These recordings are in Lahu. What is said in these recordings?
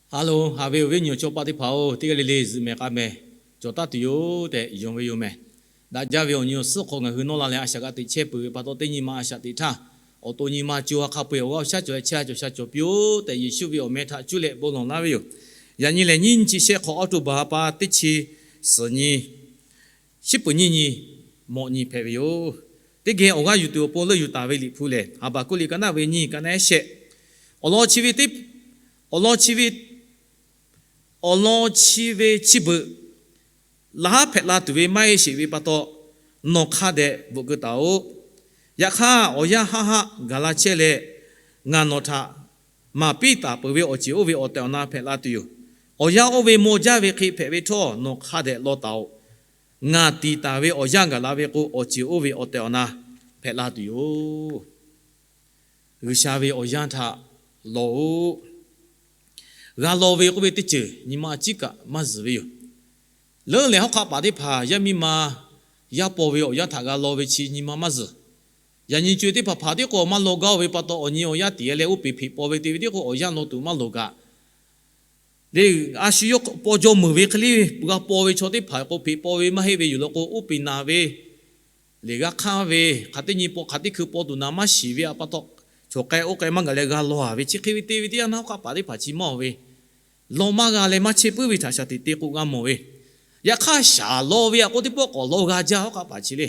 Ha loˬ, haꞈ ve awˬ viˉ awˬ nyi awˬ chawˇ paˆ teˇ hpaˍ-oˬ, teˇ g'aˇ le le zuhꞈ mehˍ k'a mehˍ cawˬ taˉ tuˬ yoˬ tehꞈ yonˍ ve yoˬ mehˍ. Daꞈ jaˇ ve awˬ nyi awˬ suhˉ hk'aw ngaˬ hui nawˇ la leh a shaꞈ g'a teꞈ chehˇ peuˬ ve pa taw, teˇ nyi ma a shaꞈ teꞈ htaˇ, awˬ to nyi ma co ha hk'a peu-eˬ awˬ g'aˇ awˬ shaˉ cawˬ leh chehˇ ha cawˬ sha cawˬ piˇ-oˆ tehꞈ Yeˍsuˆ ve awˬ meh htaꞈ cuˇ leh bon lawˬ laˇ ve yoˬ. Yaꞈ nyi lehˬ, nyiˇ nyi chi shehˆ hk'awꞈ October ha pa teˇ chi suhˍ nyi, shiˉ peuˍ nyiˇ nyi mawꞈ nyi hpehꞈ ve yoˬ. Teˇ geh awˬ g'aˇ yuˬ tuˬ awˬ pon leuˆ yuˬ taˍ ve Liꞈ hpu lehˬ, Haˍbaˍhkuˆ liꞈ ka naˆ ve nyiˇ ka naˆ shehˆ, awˬ lawn chi ve teˇ, awˬ lawn chi ve, awˬ lawn chi ve chi beuꞈ laꞈ haˉ hpehꞈ la tuˬ ve maˇ heˆ sheˍ ve pa taw, nawˬ hk'a dehꞈ bvuhꞈ keu taˍ-oꞈ. Yaꞈ hk'aˇ, awˬ yanˇ haˆ haˆ gaˬ la chehˇ leh, ngaˬ nawˬ htaꞈ maˍ piˇ taˍ peuˬ ve awˬ ceˬ oˇ ve awˬ tehˬ awˬ na hpehꞈ la tuˬ yoˬ. Awˬ yanˇ oˇ ve maw jaˇ ve hk'e hpehꞈ ve htawˇ, nawˬ hk'a dehꞈ law taˍ-oꞈ. Ngaˬ tiˍ taˍ ve awˬ yanˇ gaˬ la ve k'o, awˬ ceˬ oˇ ve awˬ tehˬ awˬ na hpehꞈ la tuˬ yoˬ. G'uiˬsha ve awˬ yanˇ htaꞈ law-oꞈ. G'a law ve k'oˆ ve teˇ ceuˬ nyi ma a ciˉ kaꞈ maˇ zuhˬ ve yoˬ. Leuˉ lehˬ, hawˉ hk'aˆ paˍ teˇ hpaˍ yaˇ miˇ ma yaˇ paw ve awˬ yanˇ htaꞈ g'a law ve chi nyi ma maˇ zuhˬ. Yaꞈ nyi co-e teˇ hpaˍ hpaˍ tiˉ k'o maˇ law gaˇ-oˬ ve pa taw, awˬ nyi awˬ yanˇ tiˍ leh oˇ peˬ hpeꞈ paw ve te ve tiˉ k'o awˬ yanˇ law tuˬ maˇ loˍ kaꞈ, le, a shu yawˇ paw jaw meuˬ ve hk'e le g'a paw ve chaw teˇ hpaˍ k'o, hpeꞈ paw ve maˇ heˆ ve yoˬ law k'o, oˇ peˬ naˬ ve, le, g'a hk'anˇ ve, hk'aˬ teˇ nyi paw hk'aˬ teˇ hkui paw tuˬ naˍ maˇ shiˍ ve a pa taw, chaw k'ai oˇ k'ai maˇ gaˬ leh g'a law-a ve chi hk'e ve te ve teˇ yanˇ naˇ hawˉ hk'aˆ paˍ teˇ hpaˍ chi maˇ-oˬ ve, law maˇ g'a leh maˇ chehˇ puiˉ ve htaꞈ shaˍ tiꞈ te k'o g'a mawˬ ve. Yaꞈ hk'aˇ, shaˍ law ve a k'oˆ teˇ pawˆ k'awꞈ law g'a jaˇ hawˉ hk'aˆ paˍ chi le.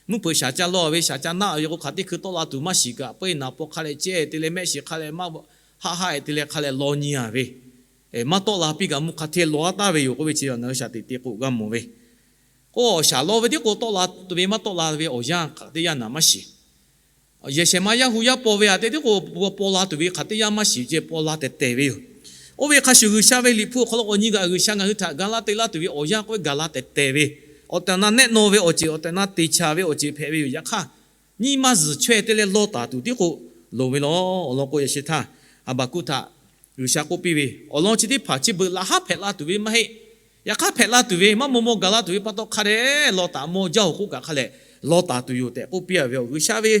Mvuhˇ hpeuꞈ shaˍ ca law ve, shaˍ ca naˆ ve k'o, hk'aˬ teˇ hkui tawˆ la tuˬ maˇ shiˍ kaꞈ, peuˇ naˍ paw hk'a leh cehˇ te leh mehˆ shiˍ hk'a leh maˇ haˆ haˆ-e te leh hk'a leh law nyi-a ve, maˇ tawˆ la piˇ kaꞈ mvuhˇ hk'a hteˇ law-a taˍ ve yoˬ k'oˆ ve chi ngaˬ hui shaˍ tiꞈ te k'o g'a mawˬ ve. K'o, shaˍ law ve tiˉ k'o tawˆ la tuˬ ve maˇ tawˆ la ve awˬ yanˇ hk'aˬ teˇ yanˇ naˍ maˇ shiˍ. Yehˬ shehˍ ma yaˇ hu yaˇ paw ve aꞈ te tiˉ k'o, paw la tuˬ ve hk'aˬ teˇ yanˇ maˇ shiˍ ceh paw la tehˬ tehˬ ve yoˬ. Oˇ ve hk'a shuˍ, G'uiˬsha ve Liꞈ hpu awˬ hk'aw lo awˬ nyi kaꞈ G'uiˬsha ngaˬ hui htaꞈ ga laˇ te laˇ tuˬ ve awˬ yanˇ k'oˆ ve gaˬ la tehˬ tehˬ ve, awˬ tehˬ awˬ na nehˆ naw ve awˬ ceuˬ, awˬ tehˬ awˬ na te chaˍ ve awˬ ceuˬ hpehꞈ ve yoˬ. Yaꞈ hk'aˇ, nyi ma zuhˬ chaweh te leh law taˍ tuˬ tiˉ k'o loˍ ve law. Awˬ lawn k'o, yaꞈ sheh htaˇ Haˍbaˍhkuˆ htaꞈ G'uiˬsha k'oˆ piˇ ve, awˬ lawn chi teˇ hpaˍ chi beuꞈ laꞈ haˉ hpehꞈ la tuˬ ve maˇ heˆ. Yaꞈ hk'aˇ, hpehꞈ la tuˬ ve maˇ maw maw gaˬ la tuˬ ve pa taw, hk'a dehꞈ law taˍ maw jaˇ-oˬ k'oˆ kaꞈ hk'a lehˬ law taˍ tuˬ yoˬ tehꞈ k'oˆ piˇ-a ve yoˬ. G'uiˬsha ve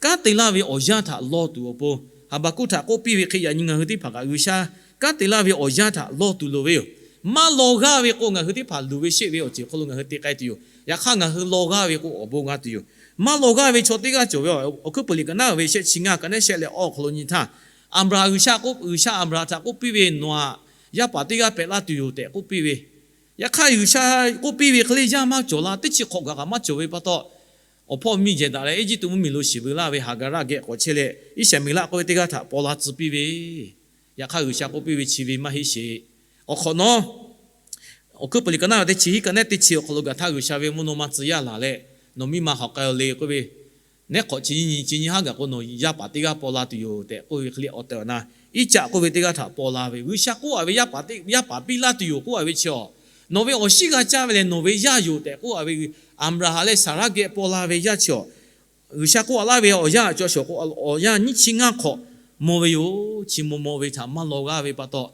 kanˉ te laˇ ve awˬ yanˇ htaꞈ law tuˬ awˬ pon Haˍbaˍhkuˆ htaꞈ k'oˆ piˇ ve hk'e, yaꞈ nyi ngaˬ hui teˇ hpaˍ kaꞈ G'uiˬsha kanˉ te laˇ ve awˬ yanˇ htaꞈ law tuˬ loˍ ve yoˬ. Maˇ law g'aˇ ve k'o, ngaˬ hui teˇ hpaˍ luˬ ve sheˆ ve awˬ ceuˬ hk'aw lo ngaˬ hui te k'ai tuˬ yoˬ. Yaꞈ hk'aˇ, ngaˬ hui law g'aˇ ve k'o, awˬ bon g'a tuˬ yoˬ. Maˇ law g'aˇ ve chaw teˇ g'aˇ cawˬ ve, Awˬ hkuiˉ puiˍ liꞈ ka naˉ ve shehˆ chi ngaˇ ka naˉ shehˆ leh awˬ hk'aw lo nyi htaˇ, Aˍbraˍhanˍ G'uiˬsha k'oˆ, G'uiˬsha Aˍbraˍhanˍ htaꞈ k'oˆ piˇ ve, Nawˬ aꞈ yaˇ paˍ teˇ g'aˇ pehꞈ laˇ tuˬ yoˬ tehꞈ k'oˆ piˇ ve. Yaꞈ hk'aˇ, G'uiˬsha k'oˆ piˇ ve hk'e le, yaˇ maˇ cawˬ la, teˇ chi hk'awꞈ gaˬ kaꞈ maˇ cawˬ ve pa taw, awˬ hpawˇ miˇ jehˬ daꞈ leh Eˇjiˇtuꞈ mvuhˇmiˬ lo shiˍ veu laˇ ve Haˍgaˍraˆ geh k'awꞈ chehˇ leh, Iˉshaˍmeˍlaˆ k'oˆ ve teˇ g'aˇ htaꞈ paw la tcuh piˇ ve. Yaꞈ hk'aˇ, G'uiˬsha k'oˆ piˇ ve chi ve maˇ heˆ sheˍ. Awˬ hk'awꞈ nawˉ, Awˬ hkuiˉ puiˍ liꞈ ka naˉ ve teˇ chi hiˉ ka naˉ teˇ chi awˬ hk'aw lo gaˬ htaˇ, G'uiˬsha ve mvuhˇ naw ma tcuh yaˇ laˬ leh, Nawˬ miˇ ma hk'aˬ k'ai-a le k'oˆ ve, Nehˉ hk'awꞈ chi nyiˇ nyi chi nyiˇ haˉ gaˬ k'o, nawˬ yaˇ paˍ teˇ g'aˇ paw la tuˬ yoˬ tehꞈ k'oˆ ve hk'e le, awˬ tehˬ awˬ na Iˉcaˆ k'oˆ ve teˇ g'aˇ htaꞈ paw la ve. G'uiˬsha k'oˆ-a ve, Yaˇ paˍ piˇ laˇ tuˬ yoˬ k'oˆ-a ve chi-a, nawˬ ve awˬ shiˉ g'a caˇ ve lehˬ nawˬ ve yaˇ yoˬ tehꞈ k'oˆ-a ve, Aˍbraˍhanˍ leh Saˍraˆ geh paw la ve yaˇ chi-a, G'uiˬsha k'oˆ-a laˇ ve awˬ yanˇ cawˬ shawˍ k'o, awˬ yanˇ nyiˇ chi ngaˇ hk'awꞈ maw ve yoˬ. Chi maw maw ve htaꞈ maˇ law g'aˇ ve pa taw,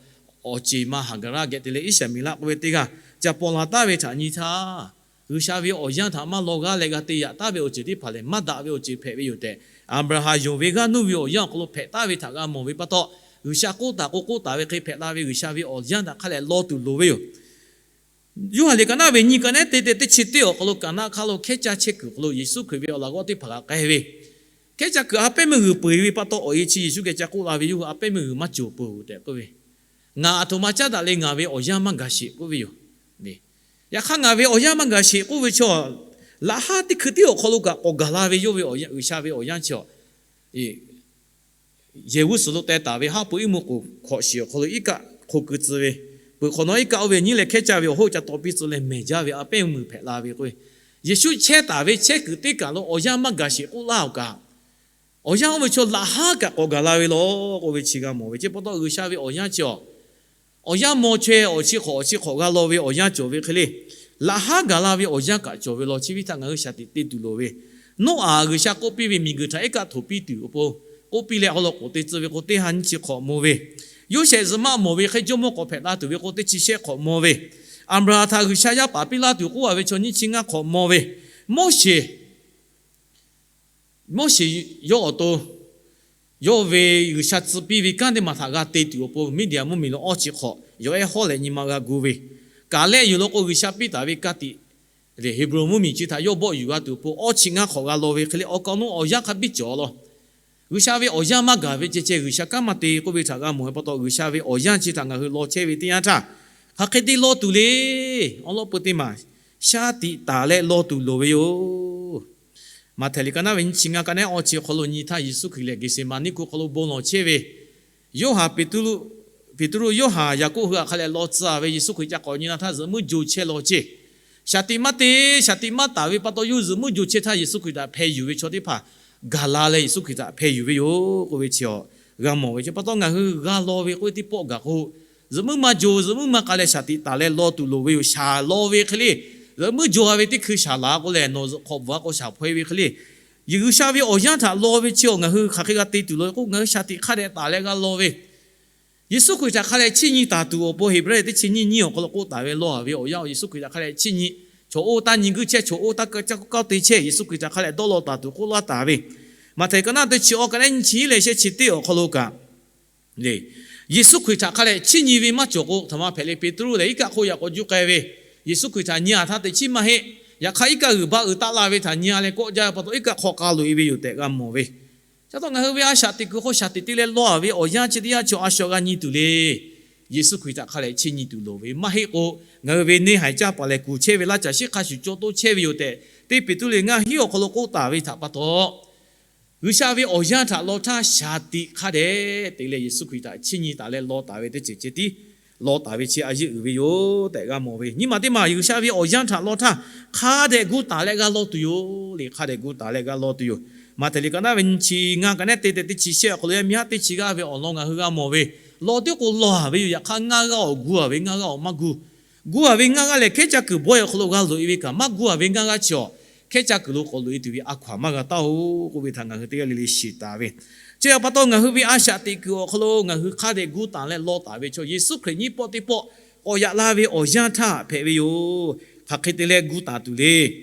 awˬ ceˬ ma Haˍgaˍraˆ geh te leh Iˉshaˍmeˍlaˆ k'oˆ ve teˇ g'aˇ ca paw la taˍ ve htaꞈ nyi htaˇ, G'uiˬsha ve awˬ yanˇ htaꞈ maˇ law g'aˇ leh g'a te yaꞈ taˍ ve awˬ ceuˬ teˇ hpaˍ lehˬ, maˇ daꞈ ve awˬ ceuˬ hpehꞈ ve yoˬ tehꞈ, Aˍbraˍhanˍ yonˍ ve g'aˇ nuˇ ve awˬ yanˇ awˬ hk'aw lo hpehꞈ taˍ ve htaꞈ g'a mawˬ ve pa taw, G'uiˬsha k'oˆ taˍ k'o k'oˆ taˍ ve hk'e hpehꞈ la ve G'uiˬsha ve awˬ yanˇ htaꞈ hk'a leh law tuˬ loˍ ve yoˬ. Yoˇhanˬ liꞈ ka naˉ ve nyiˇ ka naˉ teˇ teˇ teˇ chi teˇ awˬ hk'aw lo Kaˍnaˆ hk'aˇ lo hkehˉ caˇ chehˇ kuiˬ hk'aw lo Yeˍsuˆ Hkriꞈ ve awˬ laꞈ g'awˇ teˇ hpaˍ kaꞈ k'ai ve, hkehˉ caˇ kuiˬ a pehˉ meuˇ g'uiˬ peu-eˬ ve pa taw, awˬ e chi Yeˍsuˆ geh ca k'oˆ la ve, Yawˇ hui a pehˉ meuˇ g'uiˬ maˇ cawˬ peuˬ tehꞈ k'oˆ ve, Ngaˬ aˬ htoꞈ ma caˉ daꞈ leh ngaˬ ve awˬ yanˇ maˇ gaˬ sheˍ k'oˆ ve yoˬ. Yaꞈ hk'aˇ, ngaˬ ve awˬ yanˇ maˇ gaˬ sheˍ k'oˆ ve chi, laꞈ haˉ teˇ hkui tiˉ awˬ hk'aw lo kaꞈ k'awꞈ gaˬ la ve yawˇ ve awˬ yanˇ, G'uiˬsha ve awˬ yanˇ chi-a, yehˬ g'uˇ suhˍ lo teh taˍ ve haˉ pui iˉ mvuhˇ k'oˍ hkawꞈ shiˍ awˬ hk'aw lo iˉ kaˆ hk'o keu tcuh ve, peuˬ hk'awꞈ nawˉ iˉ kaˆ oˇ ve nyiˉ leh hkehˉ caˇ ve awˬ hoˆ ca taw piˇ tcuh leh mehˬ jaˇ ve a pehˉ meuˇ hpehꞈ la ve k'oˆ ve, Yeˍsuˆ chehˇ taˍ ve chehˇ kuiˬ teˇ kaˬ lo awˬ yanˇ maˇ gaˬ sheˍ k'oˆ laˇ-oˬ kaꞈ, awˬ yanˇ oˇ ve chaw laꞈ haˉ kaꞈ k'awꞈ gaˬ la ve law k'oˆ ve chi g'a mawˬ ve. Chi pa taw G'uiˬsha ve awˬ yanˇ chi-a, awˬ yanˇ maw chaweh awˬ chi hk'awꞈ awˬ chi hk'awꞈ g'a law ve awˬ yanˇ cawˬ ve hk'e le, laꞈ haˉ gaˬ la ve awˬ yanˇ kaꞈ cawˬ ve law. Chi ve htaꞈ ngaˬ hui shaˍ tiꞈ te tuˬ loˍ ve, Noˉaꞈ G'uiˬsha k'oˆ piˇ ve miˬguiˬ htaꞈ iˉ kaˆ htoꞈ piˇ tuˬ awˬ pon k'oˆ piˇ leh, haw law k'oˍ te tcuh ve k'o teˇ ha nyiˇ chi hk'awꞈ maw ve, Yoˇsehꞈ zuhꞈ maˆ mawˬ ve hk'e jawˇmawˇ k'awꞈ hpehꞈ la tuˬ ve k'o teˇ chi shehˆ hk'awꞈ maw ve, Aˍbraˍhanˍ htaꞈ G'uiˬsha yaˇ paˍ piˇ laˇ tuˬ k'oˆ-a ve chaw nyiˇ chi ngaˇ hk'awꞈ maw ve, Moˉseˍ, Moˉseˍ yawˇ awˬ to Yawˇ ve G'uiˬsha tcuh piˇ ve kanˉ teˇ maˬ htaꞈ g'a te tuˬ awˬ pon, Miˉdiˍaˍ mvuhˇmiˬ lo awˇ chi hk'awꞈ yawˬ ehˉ hawˉ leh nyi ma g'a gu ve, kaˬ leh yoˬ law k'o, G'uiˬsha piˇ taˍ ve ka tiꞈ lehˬ, Heˍbronˍ mvuhˇmiˬ chi htaꞈ yawˇ bawˆ yuˬ g'a tuˬ awˬ pon, awˇ chi ngaˇ hk'awꞈ g'a law ve hk'e le, awˬ kaˍ awˬ nu awˬ yanˇ hk'a biˇ cawˬ law. G'uiˬsha ve awˬ yanˇ maˇ gaˬ ve ceh ceh G'uiˬsha kanˉ maˇ te k'oˆ ve htaꞈ g'a mawˬ ve pa taw, G'uiˬsha ve awˬ yanˇ chi htaꞈ ngaˬ hui law chehˇ ve teˇ yanˇ htaˇ, hk'aˬ hk'e te law tuˬ le. Awˉ lawˉ peu teˇ maˬ shaˍ tiꞈ taˍ leh law tuˬ loˍ ve yoˬ. Maꞈhtehˍ liꞈ ka naˉ ve nyiˇ chi ngaˇ, ka naˉ awˇ chi awˬ hk'aw lo nyi htaˇ, Yeˍsuˆ Hkriꞈ lehˬ Geˍseˍmaˍniˆ hkuˇ hk'aw lo bon lawˬ chehˇ ve, Yoˇhanˬ, Peˍtruˆ, Yoˇhanˬ, Yaˍkoˆ hui htaꞈ hk'a leh law tcuh ve, Yeˍsuˆ Hkriꞈ ca k'awꞈ nyi la htaˇ zuhꞈ muiˉ jo chehˇ law ceˇ. Shaˍ tiꞈ maˇ te, shaˍ tiꞈ maˇ taˍ ve pa taw, yawˇ zuhꞈ muiˉ jo chehˇ htaˇ, Yeˍsuˆ Hkriꞈ htaꞈ hpeh yuˬ ve chaw teˇ hpaˍ gaˬ la leh Yeˍsuˆ Hkriꞈ htaꞈ hpeh yuˬ ve yoˬ k'oˆ ve chi awˬ g'a mawˬ ve. Chi pa taw ngaˬ hui g'a law ve k'oˆ ve teˇ pawˆ gaˬ k'o, zuhꞈ muiˉ maˇ jo, zuhꞈ muiˉ maˇ k'a leh shaˍ tiꞈ taˍ leh law tuˬ loˍ ve yoˬ. Shaˍ law ve hk'e le, zuhꞈ muiˉ jo a ve teˇ hkui shaˍ laˬ k'o lehˬ, nawˬ zuhꞈ hk'awꞈ bvuhˬ a k'o shaˍ hpaw e ve hk'e le, G'uiˬsha ve awˬ yanˇ htaꞈ law ve chi awˬ ngaˬ hui hk'aˬ hk'e g'a te tuˬ loˍ k'o, ngaˬ hui shaˍ tiꞈ hk'a dehꞈ taˍ leh g'a law ve, Yeˍsuˆ Hkriꞈ htaꞈ hk'a deh chiˇ nyi taˍ tuˬ awˬ pon, Heˍbrehˇ teˇ chi nyiˇ nyiˇ awˬ hk'aw lo k'oˆ taˍ ve, law a ve awˬ yanˇ Yeˍsuˆ Hkriꞈ htaꞈ hk'a deh chiˇ nyi, chaw oˇ taˇ nyi guiˇ chehˇ, chaw oˇ taˇ kaˇ caˇ k'oˆ kaˇ te chehˇ, Yeˍsuˆ Hkriꞈ htaꞈ hk'a deh dawˇ law taˍ tuˬ k'oˆ laˇ taˍ ve. Maꞈhtehˍ ka naˉ teˇ chi awˇ, ka naˉ nyiˇ chi lehˬ shehˆ chi teˇ awˬ hk'aw lo kaꞈ, Yeˍsuˆ Hkriꞈ htaꞈ hk'a deh chiˇ nyi ve maˇ cawˬ k'o, htaꞈ ma hpehꞈ le, Peˍtruˆ lehˬ iˉ kaˆ hk'oˆ yaꞈ k'aw juˇ k'ai ve, Yeˍsuˆ Hkriꞈ htaꞈ nyi a htaˇ teꞈ chiˉ maˇ heˆ. Yaꞈ hk'aˇ iˉ kaˆ g'uiˬ baˆ uiˍ taˆ la ve htaꞈ nyi a leh kawˆ jaˇ ve pa taw, iˉ kaˆ hk'aw k'a loꞈ e ve yoˬ tehꞈ g'a mawˬ ve. Chi pa taw ngaˬ hui ve a shaꞈ teꞈ kuiˬ hk'aw shaˍ tiꞈ te leh law a ve awˬ yanˇ chi teˇ yanˇ chi a shu g'a nyi tuˬ le. Yeˍsuˆ Hkriꞈ htaꞈ hk'a deh chiˇ nyi tuˬ loˍ ve maˇ heˆ k'o, ngaˬ hui ve neˇ haiˬ caˇ paˍ lehˬ kuˬ chehˇ ve laˇ caˬ shiˉ hk'a shuˍ caw toˇ chehˇ ve yoˬ tehꞈ, teˇ Peˍtruˆ lehˬ ngaˇ hinˉ awˬ hk'aw lo k'oˆ taˍ ve htaꞈ pa taw, G'uiˬsha ve awˬ yanˇ htaꞈ law htaˇ shaˍ tiꞈ hk'a dehꞈ te leh Yeˍsuˆ Hkriꞈ htaꞈ chiˇ nyi taˍ leh law taˍ ve teˇ ceuˬ ceh tiˉ law taˍ ve chi a yeˇ uiˍ ve yoˬ tehꞈ g'a mawˬ ve. Nyi ma teˇ maˬ G'uiˬsha ve awˬ yanˇ htaꞈ law htaˇ hk'a dehꞈ gu taˍ leh g'a law tuˬ yoˬ le. Hk'a dehꞈ gu taˍ leh g'a law tuˬ yoˬ. Maꞈhtehˍ liꞈ ka naˉ ve nyiˇ chi ngaˇ, ka naˉ teˇ tehꞈ teˇ chi shehˆ awˬ hk'aw lo yaˇ miˇ haˉ teˇ chi g'aˇ ve awˬ lawn ngaˬ hui g'a mawˬ ve, law tiˉ k'o law a ve yoˬ. Yaꞈ hk'aˇ ngaˇ g'aˇ awˬ gu a ve ngaˇ g'aˇ awˬ maˇ gu gu a ve ngaˇ g'aˇ lehˬ, hkehˉ caˇ kuiˬ bawehˇ awˬ hk'aw lo g'a loꞈ e ve kaꞈ, maˇ gu a ve ngaˇ g'aˇ chi awˬ hkehˉ caˇ kuiˬ lo k'awꞈ loꞈ e tuˬ ve a hkaw aˬ maˇ g'a taˇ oˬ k'oˆ ve htaꞈ ngaˬ hui teˇ g'aˇ le le shiˍ taˍ ve. Chi htaꞈ pa taw ngaˬ hui ve a shaꞈ teꞈ kuiˬ awˬ hk'aw lo ngaˬ hui hk'a dehꞈ gu taˍ leh law taˍ ve chaw, Yeˍsuˆ Hkriꞈ nyiˇ pawˆ teˇ pawˆ k'awꞈ yaꞈ la ve awˬ yanˇ htaˇ hpehꞈ ve yoˬ. Hk'aˬ hk'e te leh gu taˍ tuˬ le.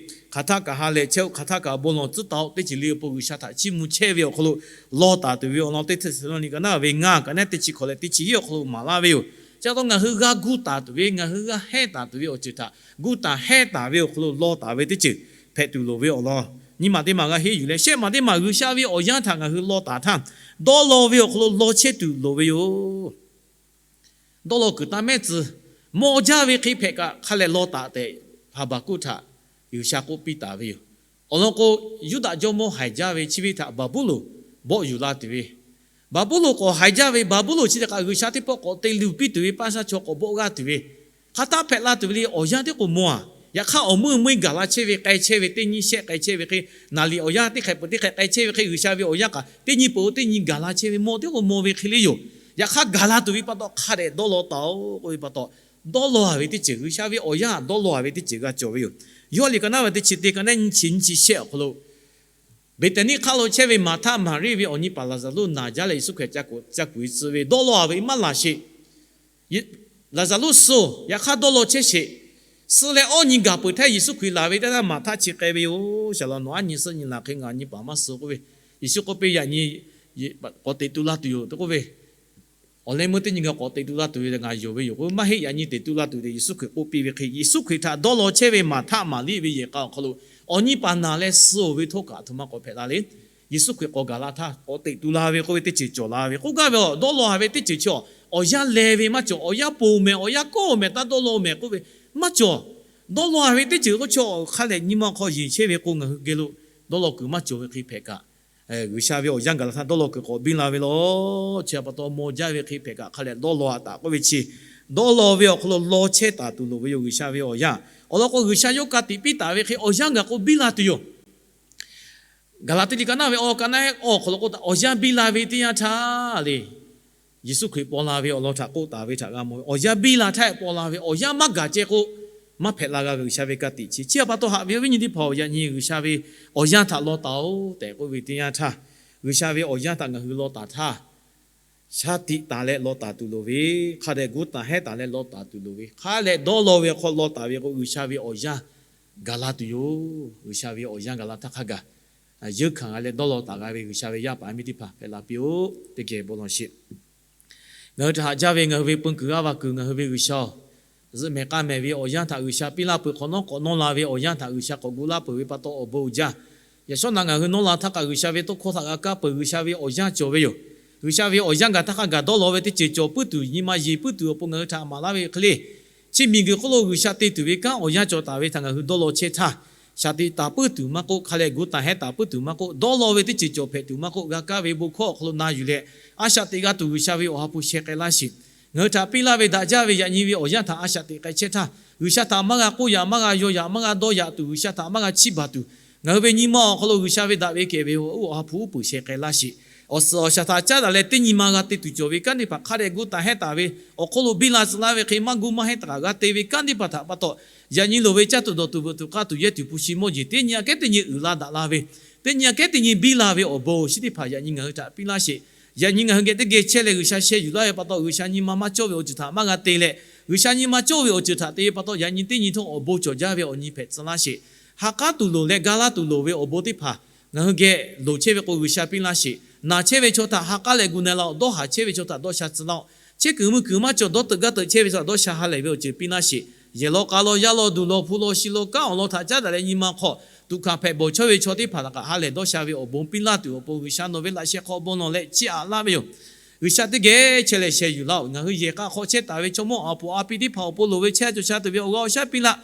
Hk'aˬ htaˇ kaꞈ ha lehˬ chehˇ-oˆ, hk'aˬ htaˇ kaꞈ bon lawˬ tcuhˉ taˍ-oˆ, teˇ ceuˬ le awˬ pon G'uiˬsha htaꞈ chiˇ mvuh chehˇ ve awˬ hk'aw lo law taˍ tuˬ ve awˬ lawn teˇ Hteˇsaˍlawˇniˆ ka naˉ ve ngaˇ, ka naˉ teˇ chi hkawꞈ leh teˇ chi hiˉ awˬ hk'aw lo maˍ laˇ ve yoˬ. Chi pa taw ngaˬ hui g'a gu taˍ tuˬ ve, ngaˬ hui g'a hehnˇ taˍ tuˬ ve awˬ ceuˬ htaꞈ gu taˍ hehnˇ taˍ ve awˬ hk'aw lo law taˍ ve teˇ ceuˬ hpehꞈ tuˬ loˍ ve awˬ lawn nyi ma teˇ maˬ g'a henˇ yuˬ leh, shehˆ ma teˇ maˬ G'uiˬsha ve awˬ yanˇ htaꞈ ngaˬ hui law taˍ htaˇ, dawˇ law ve awˬ hk'aw lo law chehˇ tuˬ loˍ ve yoˬ. Dawˇ law kuiˬ taˇ mehˉ tcuh, mawˇ jaˇ ve hk'e hpehꞈ kaꞈ hk'a leh law taˍ tehꞈ, Haˍbaˍkuˆ htaꞈ G'uiˬsha k'oˆ piˇ taˍ ve yoˬ. Awˬ lawn k'o, Yuˇdaꞈ jawˇmawˇ haiˬ jaˇ ve chi ve htaꞈ Baˍbuˍlonˍ bawˆ yuˬ la tuˬ ve, Baˍbuˍlonˍ k'awꞈ haiˬ jaˇ ve, Baˍbuˍlonˍ chi htaꞈ kaꞈ G'uiˬsha teˇ pawˆ k'awꞈ te luˬ piˇ tuˬ ve, paˇ shaˇ chaw k'awꞈ bawˆ g'aˇ tuˬ ve, hk'aˬ htaˇ hpehꞈ la tuˬ ve le. Awˬ yanˇ tiˉ k'o mawˇ a, yaꞈ hk'aˇ awˬ meuˇ meuˇ gaˬ la chehˇ ve, k'ai chehˇ ve, teˇ nyi shehˆ k'ai chehˇ ve hk'e, naˍ liꞈ awˬ yanˇ teˇ hk'ehꞈ peuˬ teˇ hk'ehꞈ k'ai chehˇ ve hk'e, G'uiˬsha ve awˬ yanˇ kaꞈ teˇ nyi peuˬ teˇ nyi gaˬ la chehˇ ve, mawˇ tiˉ k'o mawˇ ve hk'e le yoˬ. Yaꞈ hk'aˇ gaˬ la tuˬ ve pa taw hk'a dehꞈ dawˇ law taˍ-oˬ k'oˆ ve pa taw, dawˇ law a ve teˇ ceuˬ, G'uiˬsha ve awˬ yanˇ dawˇ law a ve teˇ ceuˬ g'a cawˬ ve yoˬ. Yawˇ liꞈ ka naˉ ve teˇ chi teˇ, ka naˉ nyiˇ chi nyiˇ chi shehˆ awˬ hk'aw lo, Beˍteˍniˆ hk'aˆ lo chehˇ ve Maˍhtaˆ Maˍriˆ ve awˬ nyi paˍ Laˍzaˍruˆ naˬ jaˇ leh Yeˍsuˆ Hkriꞈ ca kuˬ ca kuˬ e tcuh ve, dawˇ law a ve maˇ laˬ sheˍ. Laˍzaˍruˆ suh-oˬ, yaꞈ hk'aˇ dawˇ law chehˇ sheˍ. Suh leh awˇ nyi gaˬ peuˬ htaˇ Yeˍsuˆ Hkriꞈ laˬ ve teˇ htaˇ Maˍhtaˆ chi k'ai ve yoˬ. Shaˍ laꞈ nawˬ aˉ nyi suhˆ nyi laˬ hk'e ngaˬ nyi paˍ maˇ suh k'oˆ ve, Yeˍsuˆ k'oˆ piˇ, Yaꞈ nyi k'awꞈ teꞈ tu la tuˬ yoˬ tehꞈ k'oˆ ve, awˬ leh meuˇ teˇ nyi g'a k'awꞈ teꞈ tu la tuˬ ve ngaˬ yonˍ ve yoˬ k'o, maˇ heˆ, yaꞈ nyi teꞈ tu la tuˬ tehꞈ Yeˍsuˆ Hkriꞈ k'oˆ piˇ ve hk'e, Yeˍsuˆ Hkriꞈ htaꞈ dawˇ law chehˇ ve Maˍhtaˆ Maˍriˆ ve yehˬ k'a awˬ hk'aw lo awˬ nyi paˍ naˬ leh suh-oˬ ve htawˇ kaꞈ a htoꞈ ma k'awꞈ hpehꞈ la le. Yeˍsuˆ Hkriꞈ k'awꞈ gaˬ la htaˇ k'awꞈ teꞈ tu la ve k'oˆ ve teˇ ceuˬ cawˬ la ve k'oˆ gaˇ ve, dawˇ law a ve teˇ ceuˬ chi awˬ yanˇ leh ve maˇ cawˬ. Awˬ yanˇ ponˬ mehˍ, awˬ yanˇ kawˆ mehˍ taˇ dawˇ law mehˍ k'oˆ ve maˇ cawˬ. Dawˇ law a ve teˇ ceuˬ k'o chaw hk'a lehˬ nyi ma hk'aw yeˬ chehˇ ve k'o, ngaˬ hui geh lo dawˇ law kuiˬ maˇ cawˬ ve hk'e hpehꞈ kaꞈ, G'uiˬsha ve awˬ yanˇ gaˬ la htaˇ dawˇ law kuiˬ k'awꞈ biˇ la ve law. Chi pa taw mawˇ jaˇ ve hk'e hpehꞈ kaꞈ hk'a lehˬ dawˇ law a taꞈ k'oˆ ve chi, dawˇ law ve awˬ hk'aw lo law chehˇ taˍ tuˬ loˍ ve yoˬ. G'uiˬsha ve awˬ yanˇ awˬ lawn k'o, G'uiˬsha yawˇ ka tiꞈ piˇ taˍ ve hk'e awˬ yanˇ gaˬ k'o biˇ la tuˬ yoˬ. Gaˍlaˍtiˆ liꞈ ka naˉ ve awˬ, ka naˉ awˬ hk'aw lo k'oˆ taˍ, awˬ yanˇ biˇ la ve teˇ yanˇ htaˇ le, Yeˍsuˆ Hkriꞈ paw la ve awˬ lawn htaꞈ k'oˆ taˍ ve htaꞈ g'a mawˬ ve. Awˬ yanˇ biˇ la htaˇ paw la ve, awˬ yanˇ maˇ gaˬ ceh k'o, maˇ hpehꞈ la g'a ve G'uiˬsha ve ka tiꞈ chi. Chi pa taw haꞈ ve awˬ viˉ nyi teˇ hpaˍ-oˬ, yaꞈ nyi G'uiˬsha ve awˬ yanˇ htaꞈ law taˍ-oˬ tehꞈ k'oˆ ve teˇ yanˇ htaˇ, G'uiˬsha ve awˬ yanˇ htaꞈ ngaˬ hui law taˍ htaˇ, shaˍ tiꞈ taˍ leh law taˍ tuˬ loˍ ve, hk'a dehꞈ gu taˍ hehnˇ taˍ leh law taˍ tuˬ loˍ ve, hk'a dehꞈ dawˇ law ve awˬ hk'aw law taˍ ve k'o, G'uiˬsha ve awˬ yanˇ gaˬ la tuˬ yoˬ. G'uiˬsha ve awˬ yanˇ gaˬ la htaˇ hk'a gaˬ yeunˇ hkanˍ g'a leh dawˇ law taˍ g'a ve G'uiˬsha ve yaˇ paˍ miˇ teˇ hpaˍ hpehꞈ la piˇ-oˆ. Teˇ geh bon lawˬ sheˍ. Ngaˬ hui htaꞈ haꞈ jaˇ ve ngaˬ hui ve peu kuiˬ g'aˇ va kuiˬ ngaˬ hui ve G'uiˬsha-oˬ, zuhꞈ mehˍ k'a mehˍ ve awˬ yanˇ htaꞈ G'uiˬsha piˇ laˇ peuˬ, hk'awꞈ nawˉ k'awꞈ nawˇ la ve awˬ yanˇ htaꞈ G'uiˬsha k'awꞈ gu laˇ peuˬ ve pa taw awˬ bon uiˍ jaˇ. Yaꞈ shawˉ naꞈ ngaˬ hui nawˇ la htaˇ kaꞈ G'uiˬsha ve tawˇ hkawˇ htaꞈ g'a kaˇ peuˬ, G'uiˬsha ve awˬ yanˇ cawˬ ve yoˬ. G'uiˬsha ve awˬ yanˇ gaˬ htaˇ hk'a gaˬ dawˇ law ve teˇ ceuˬ cawˬ puiˉ tuˬ, nyi ma yeˬ puiˉ tuˬ awˬ pon ngaˬ hui htaꞈ maˍ laˇ ve hk'e le, chi miˬguiˬ hk'oˆ lo G'uiˬsha te tuˬ ve kanˉ awˬ yanˇ cawˬ taˍ ve htaꞈ ngaˬ hui dawˇ law chehˇ htaˇ, shaꞈ teꞈ taˍ puiˉ tuˬ maˇ k'oˆ, hk'a leh gu taˍ hehˉ taˍ puiˉ tuˬ maˇ k'oˆ, dawˇ law ve teˇ ceuˬ cawˬ hpehꞈ tuˬ maˇ k'oˆ, g'a kaˇ ve bon hkawˇ awˬ hk'aw lo na yuˬ leh, a shaꞈ teꞈ g'a tuˬ G'uiˬsha ve awˬ ha hpu sheh k'ai laˇ sheˍ. Ngaˬ hui htaꞈ piˇ laˇ ve daꞈ jaˇ ve yaꞈ nyi ve awˬ yanˇ htaꞈ a shaꞈ teꞈ k'ai chehˇ htaˇ, G'uiˬsha htaꞈ maˇ g'a k'oˆ yaꞈ, maˇ g'a yaw yaꞈ, maˇ g'a dawˇ yaꞈ tuˬ, G'uiˬsha htaꞈ maˇ g'a chiˇ baˬ tuˬ, ngaˬ hui ve nyi ma awˬ hk'aw lo G'uiˬsha ve daꞈ ve kehˬ ve awˬ ha hpu uˉ peunˍ sheh k'ai laˇ sheˍ. Awˬ suhˍ awˬ shaˍ htaꞈ caˉ daꞈ leh teˇ nyi ma g'a te tuˬ cawˬ ve kanˉ teˇ hpaˍ hk'a dehꞈ gu taˍ hehˉ taˍ ve awˬ hk'oˆ lo biˇ la tcuh laˇ ve hk'e, maˇ gu maˇ hehˉ taˍ kaꞈ g'a te ve kanˉ teˇ hpaˍ htaꞈ pa taw, yaꞈ nyi loˍ ve caˇ tuˬ dawˬ tuˬ veuꞈ tuˬ k'aˇ tuˬ yehˇ tuˬ hpu shi mawˇ jeˬ teˇ nyi aꞈ kehˉ teˇ nyi uiˍ la daꞈ la ve, teˇ nyi aꞈ kehˉ teˇ nyi biˇ la ve awˬ bon awˬ shinˉ teˇ hpaˍ yaꞈ nyi ngaˬ hui htaꞈ piˇ laˇ sheˍ. Yaꞈ nyi ngaˬ hui geh teˇ geh chehˇ leh G'uiˬsha sheh yuˬ laˇ ve pa taw, G'uiˬsha nyi ma maˇ cawˇ ve awˬ ceuˬ htaꞈ maˇ g'a te leh, G'uiˬsha nyi ma cawˇ ve awˬ ceuˬ htaꞈ te ve pa taw, yaꞈ nyi teˇ nyi htawˇ awˬ bon cawˬ jaˇ ve awˬ nyi hpehꞈ tcuh laˇ sheˍ. Ha k'aˉ tuˬ loˍ leh ga laˇ tuˬ loˍ ve awˬ bon teˇ hpaˍ ngaˬ hui geh loˍ chehˇ ve k'o, G'uiˬsha piˇ laˇ sheˍ. Naˬ chehˇ ve chaw htaꞈ ha k'aˉ leh gu na laˇ-oˆ. Dawˇ haˍ chehˇ ve chaw htaꞈ dawˇ sha tcuh laˇ-oˆ. Chehˇ kuiˬ mui kuiˬ maˇ cawˬ dawˇ teuꞈ gaˇ teuꞈ chehˇ ve chaw htaꞈ dawˇ sha ha lehˬ ve awˬ ceuˬ piˇ laˇ sheˍ. Yehˬ law k'a law, yaˇ law duˬ law, hpu law shi law, kanˉ awˬ lawn htaꞈ caˉ daꞈ leh nyi ma hk'aw tuꞈ hkanˍ hpehꞈ bawˬ chawˇ ve chaw teˇ hpaˍ htaꞈ kaꞈ ha lehˬ dawˇ sha ve awˬ bon piˇ laˇ tuˬ awˬ pon G'uiˬsha nawˬ ve laꞈ sheh hk'aw bon lawˬ leh chiˇ aꞈ laˇ ve yoˬ. G'uiˬsha teˇ geh chehˇ leh sheh yuˬ laˇ-oˆ. Ngaˬ hui yehˬ k'a hk'aw chehˇ taˍ ve chaw mawˇ a puˍ a pi teˇ hpaˍ awˬ pon loˍ ve chehˇ a cawˬ sha tuˬ ve awˬ g'aˇ awˬ shaˉ piˇ laˇ.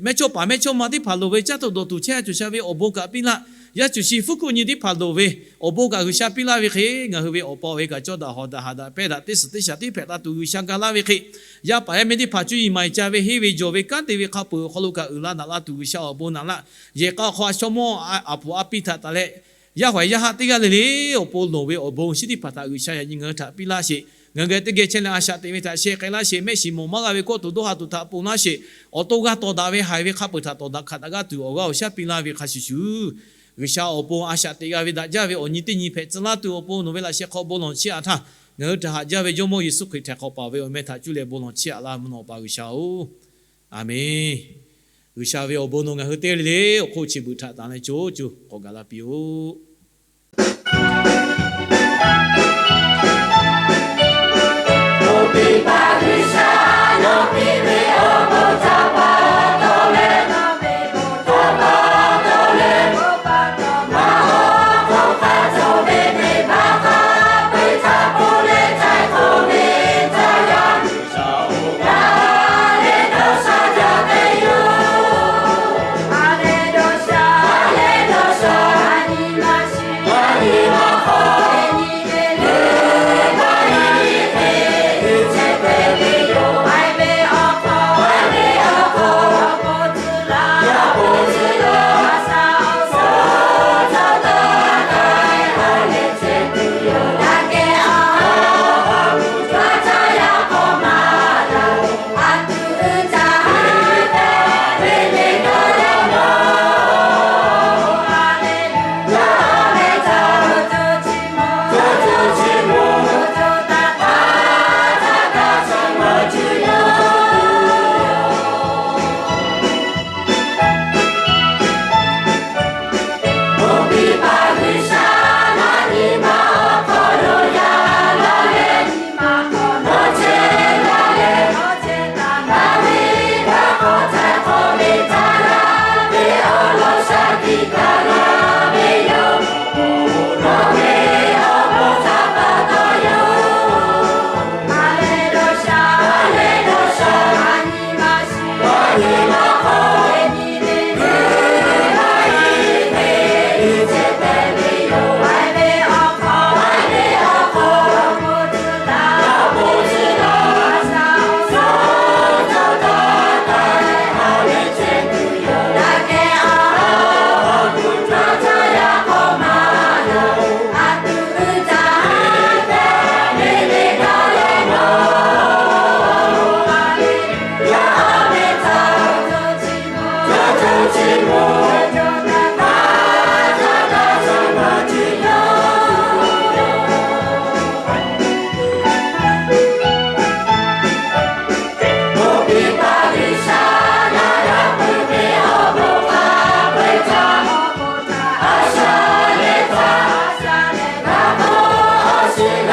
Mehˇchawˇ paˍ mehˇchawˇma teˇ hpaˍ loˍ ve caˇ tuˬ dawˬ tuˬ chehˇ a cawˬ sha ve awˬ bon kaꞈ piˇ laˇ. Yaˇ cuˬ shi fuˉ hkuˆ nyi teˇ hpaˍ loˍ ve awˬ bon kaꞈ G'uiˬsha piˇ laˇ ve hk'e, ngaˬ hui ve awˬ pa ve kaꞈ cawˇ daꞈ hawˍ daꞈ haˍ daꞈ pehˇ daꞈ teˇ suhˍ teˇ shaˍ teˇ hpehꞈ la tuˬ G'uiˬsha ga laˇ ve hk'e, yaˇ paˍ yaˇ miˇ teˇ hpaˍ cuˇ yiˍ maˍ yiˍ ca ve henˇ ve jawˬ ve kanˉ te ve hk'a peuˬ awˬ hk'aw lo kaꞈ uiˍ la naꞈ la tuˬ G'uiˬsha awˬ bon naꞈ laˇ. Yehˬ k'a hk'aw a chaw mawˇ a puˍ a pi htaꞈ taˍ leh, yaˇ hawehˬ yaˇ haˆ teˇ g'aˇ le le awˬ pon loˍ ve awˬ bon awˬ shinˉ teˇ hpaˍ htaꞈ G'uiˬsha yaꞈ nyi ngaˬ hui htaꞈ piˇ laˇ sheˍ. Ngaˬ hui geh teˇ geh chehˇ leh a shaꞈ teꞈ ve htaꞈ sheh k'ai laˇ sheˍ. Mehˆ shiˍ mawˬ maˇ g'a ve kawˆ tuˬ dawˇ ha tuˬ htaꞈ ponˬ laˇ sheˍ. Awˬ to g'a tawˍ daꞈ ve haiˬ ve hk'a peuˬ htaꞈ tawˍ daꞈ hkanˍ daꞈ g'aˇ tuˬ awˬ g'aˇ awˬ shaˉ piˇ laˇ ve hk'a shuˍ shuˍ, G'uiˬsha awˬ pon a shaꞈ teꞈ g'a ve daꞈ jaˇ ve awˬ nyi teˇ nyi hpehꞈ tcuh laˇ tuˬ awˬ pon nawˬ ve laꞈ sheh hk'aw bon lawˬ chiˇ aꞈ htaˇ, ngaˬ hui htaꞈ haꞈ jaˇ ve Jawˇmawˇ Yeˍsuˆ Hkriꞈ htaiˍ hk'awꞈ paˍ ve awˬ meh htaꞈ cuˇ leh bon lawˬ chiˇ aꞈ laˇ mvuhˇ naw Awˬ pa G'uiˬsha-oˬ, Aˍmenˇ. G'uiˬsha ve awˬ bon nawˬ ngaˬ hui teˇ g'aˇ le le awˬ hk'oˆ chi beuꞈ htaꞈ tanˍ leh co co k'awꞈ gaˬ la piˇ-oˆ. Chi